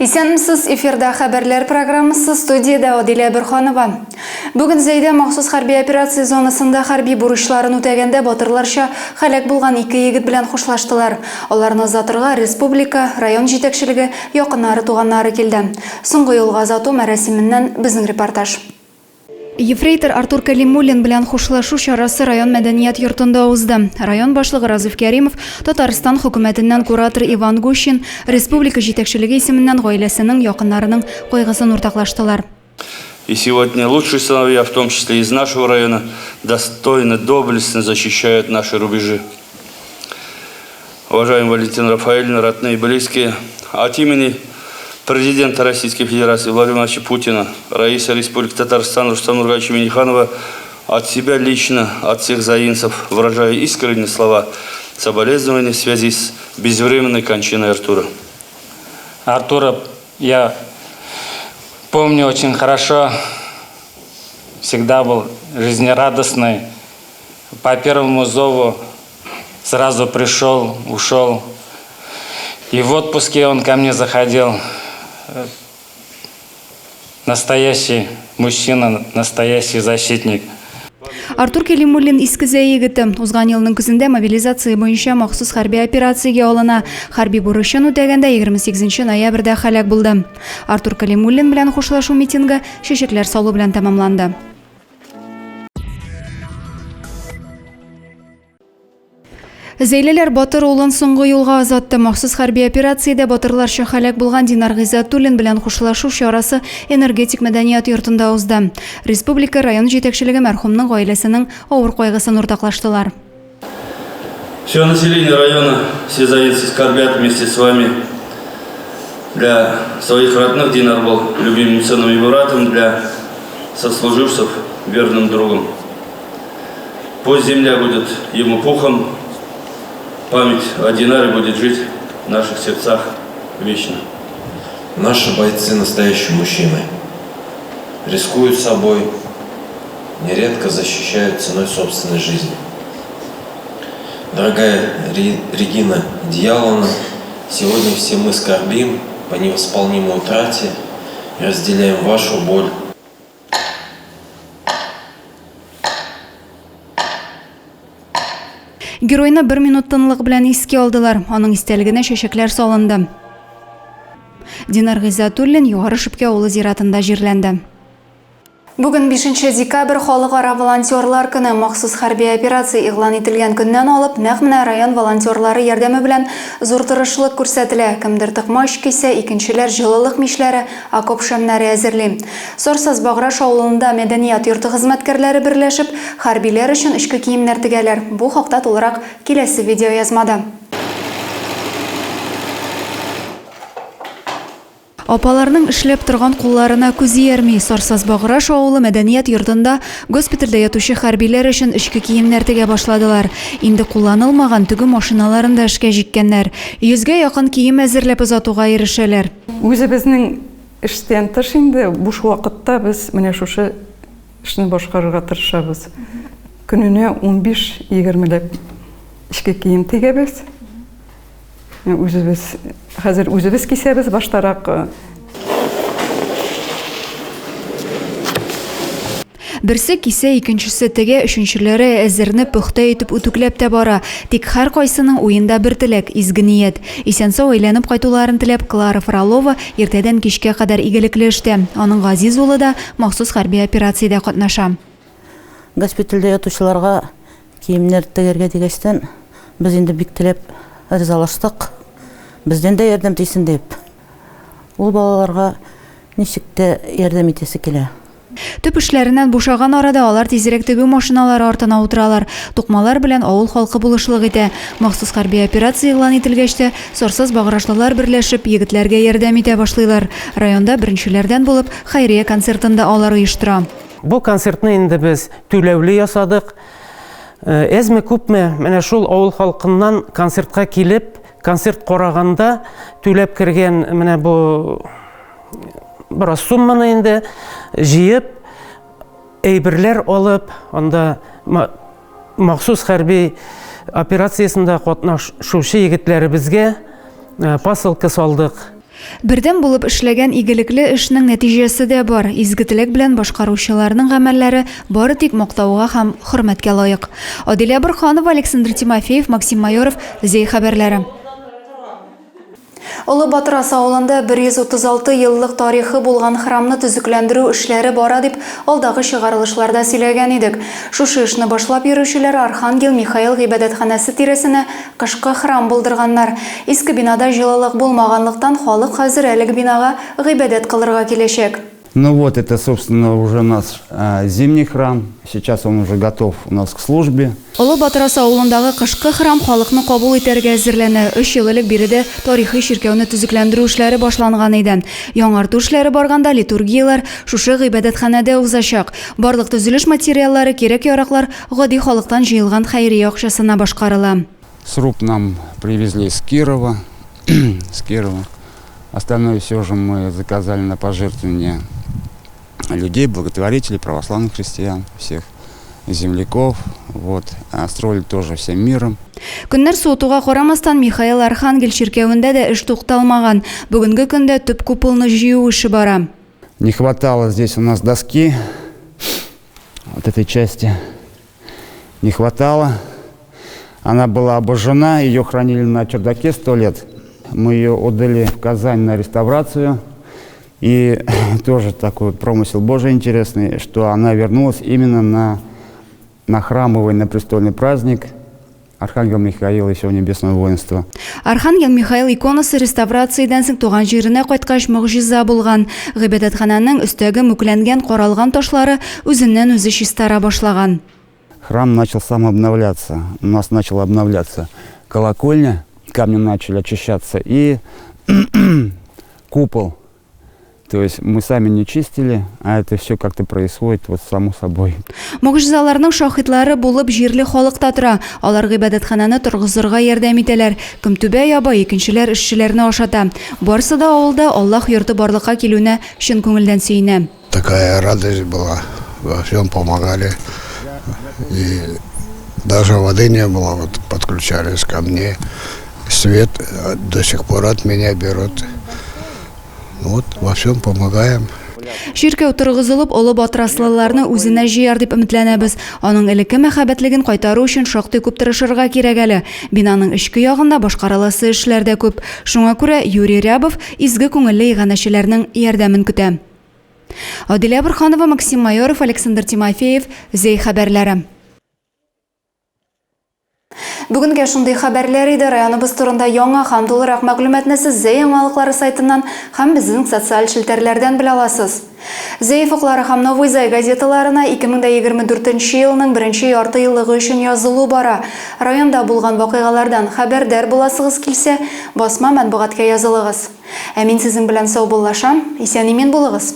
Исәнмесез, эфирда хәбәрләр программасы, студиядә Адилә Бөрханова. Бүген Зәйдә махсус хәрби операция зонасында хәрби бурычларын үтәгәндә батырларча һәлак булган ике егет белән хушлаштылар. Аларны озатырга республика, район җитәкчелеге, якыннары, туганнары килде. Соңгы юлга озату мәрасименнән безнең репортаж. Ефрейтор Артур Кәлимуллин белән хушлашу чарасы район мәдәният йортында узды. Район башлыгы Разиф Кәримов, Татарстан хөкүмәтеннән куратор Иван Гущин, республика җитәкчелеге исеменнән гаиләсенең, якыннарының кайгысын уртаклаштылар. И сегодня лучшие сыновья, в том числе из нашего района, достойно, доблестно защищают наши рубежи. Уважаемый Валентин Рафаэльевна, родные и близкие, от имени президента Российской Федерации Владимира Владимировича Путина, Раиса Республики Татарстан Рустама Нургалиевича Минниханова, от себя лично, от всех заинцев выражаю искренние слова соболезнования в связи с безвременной кончиной Артура. Артура я помню очень хорошо, всегда был жизнерадостный. По первому зову сразу пришел, ушел. И в отпуске он ко мне заходил. Настоящий мужчина, настоящий защитник. Артур Кәлимуллин Иске Зәй егете. Узган елның көзендә мобилизация буенча махсус хәрби операциягә алына. Хәрби бурычын үтәгәндә 28 ноябрьдә һәлак булды. Артур Кәлимуллин белән хушлашу митингы чәчәкләр салу белән тәмамланды. Зәйлеләр батыр улын соңгы юлга озатты. Махсус хәрби операциядә батырларча һәлак булган Динар Гыйззәтуллин белән хушлашу чарасы Энергетик мәдәният йортында узды. Республика, район җитәкчелеге мәрхүмнең гаиләсенең авыр кайгысын уртаклаштылар. Все население района, все заинцы скорбят вместе с вами. Для своих родных Динар был любимым сыном и братом, для сослуживцев верным другом. Пусть земля будет ему пухом, память о Динаре будет жить в наших сердцах вечно. Наши бойцы настоящие мужчины. Рискуют собой, нередко защищают ценой собственной жизни. Дорогая Регина Дьяловна, сегодня все мы скорбим по невосполнимой утрате и разделяем вашу боль. Геройны бер минут тынлык белән искә алдылар. Аның истәлегенә чәчәкләр салынды. Динар Гыйззәтуллин Югары Шепкә авылы зиратында җирләнде. Бүген 5 декабрь халыкара волонтерлар көне. Махсус хәрби операция игълан ителгән көннән алып, нәкъ менә район волонтерлары ярдәме белән зур тырышлык күрсәтелә. Кемдер токмач кисә, икенчеләр җылылык мичләре, окоп шәмнәре әзерли. Сарсаз Баграш авылында мәдәният йорты хезмәткәрләре берләшеп, хәрбиләр өчен эчке киемнәр тегәләр. Бу хакта тулырак киләсе видеоязмада. Апаларның эшләп торган кулларына күз иярми. Сарсаз Баграш авылы мәдәният йортында госпитальдә ятучы хәрбиләр өчен эчке киемнәр тегә башладылар. Инде кулланылмаган тегү машиналарын да эшкә җиккәннәр. Йөзгә якын кием әзерләп озатуга ирешәләр. Үзебезнең эштән тыш инде буш вакытта без менә шушы эшне башкарырга тырышабыз. Көненә унбиш-егермеләп эчке кием тегәбез. Үзебез хәзер үзебез кисәбез баштарак. Берсе кисә, икенчесе тегә, өченчеләре әзерне пөхтә итеп үтүкләп тә бара. Тик һәркайсының уенда бер теләк, изге ният. Исән-сау әйләнеп кайтуларын теләп, Клара Фролова иртәдән кичкә кадәр игелекле эштә. Аның газиз улы да махсус хәрби операциядә катнаша. Госпитальдә ятучыларга Киемнәр тегәргә дигәчтән, без инде бик теләп ризалаштык. Бездән дә ярдәм тисен дип. Ул балаларга ничек тә ярдәм итәсе килә. Төп эшләреннән бушаган арада алар тизрәк тегү машиналары артына утыралар. Тукмалар белән авыл халкы булышлык итә. Махсус хәрби операция игълан ителгәч тә, Сарсаз баграшлылар берләшеп, егетләргә ярдәм итә башлыйлар. Районда беренчеләрдән булып, хәйрия концертын да алар оештыра. Бу концертны инде без түләүле ясадык. Э, әзме күпме менә шул авыл халкыннан концертка килеп, концерт караганда түләп кергән менә бу бераз сумманы инде җыеп, әйберләр алып, анда махсус хәрби операциясендә катнашучы егетләребезгә э, посылка салдык. Бердәм булып эшләгән игелекле эшнең нәтиҗәсе дә бар, изге теләк белән башкаручыларның гамәлләре бары тик мактауга һәм хөрмәткә лаек. Адилә Борһанова, Александр Тимофеев, Максим Майоров, Зәй хәбәрләре. Олы Батрас авылында 136 еллык тарихы булган храмны төзекләндерү эшләре бара дип алдагы чыгарылышларда сөйләгән идек. Шушы эшне башлап йөрүчеләр Архангел Михаил гыйбадәтханәсе тирәсенә кышкы храм булдырганнар. Иске бинада җылылык булмаганлыктан, халык хәзер әлеге бинага гыйбадәт кылырга киләчәк. Ну вот, это, собственно, уже наш зимний храм. Сейчас он уже готов у нас к службе. Олы Батрас авылындагы кышкы храм халыкны кабул итәргә әзерләнә. Өч ел элек биредә тарихи чиркәүне төзекләндерү эшләре башланган иде. Яңарту эшләре барганда литургияләр шушы гыйбадәтханәдә узачак. Барлык төзелеш материаллары, кирәк-яраклар гади халыктан җыелган хәйрия акчасына башкарыла. Сруб нам привезли с Кирова, с Кирова. Остальное все же мы заказали на пожертвование людей, благотворителей, православных христиан, всех земляков. Вот. А строили тоже всем миром. Көннәр суытуга карамастан, Михаил Архангел чиркәвендә дә эш тукталмаган. Бүгенге көндә төп куполны җыю эше бара. Не хватало здесь у нас доски, вот этой части не хватало. Она была обожжена, ее хранили на чердаке 100 лет. Мы ее отдали в Казань на реставрацию. И тоже такой промысел Божий интересный, что она вернулась именно на храмовый, на престольный праздник Архангел Михаил и всего небесного воинства. Архангел Михаил иконасы реставрациядән соң туган җиренә кайткач могҗиза булган. Гыйбадәтханәнең өстәге мүкләнгән, каралган ташлары үзеннән-үзе чистара башлаган. Храм начал сам обновляться. У нас начала обновляться колокольня, камни начали очищаться и купол. То есть мы сами не чистили, а это все как-то происходит вот само собой. Могҗизаларның шаһитлары булып җирле халык та тора. Алар гыйбадәтханәне торгызырга ярдәм итәләр. Кем түбә яба, икенчеләр эшчеләрне ашата. Барсы да авылда Аллаһ йорты барлыкка килүенә чын күңелдән сөенә. Такая радость была, во всем помогали. И даже воды не было, вот подключались ко мне. Свет до сих пор от меня берут. Вот, во всем помогаем. Чиркәү торгызылып, олы батраслыларны үзенә җыяр дип өметләнәбез. Аның элекке мәһабәтлеген кайтару өчен шактый күп тырышырга кирәк әле. Бинаның эчке ягында башкарыласы эшләр дә күп. Шуңа күрә Юрий Рябов изге күңелле иганәчеләрнең ярдәмен көтә. Адилә Борһанова, Максим Майоров, Александр Тимофеев, Зәй хәбәрләре. Бүгенгә шундый хәбәрләр иде. Районыбыз турында яңа һәм тулырак мәгълүматны сез Зәй яңалыклары сайтыннан һәм безнең социаль челтәрләрдән белә аласыз. Зәй офыклары һәм Новый Зай газеталарына 2024 нче елның беренче ярты еллыгы өчен язылу бара. Районда булган вакыйгалардан хәбәрдар буласыгыз килсә, басма матбугатка язылыгыз. Ә мин сезнең белән саубуллашам. Исән-имин булыгыз!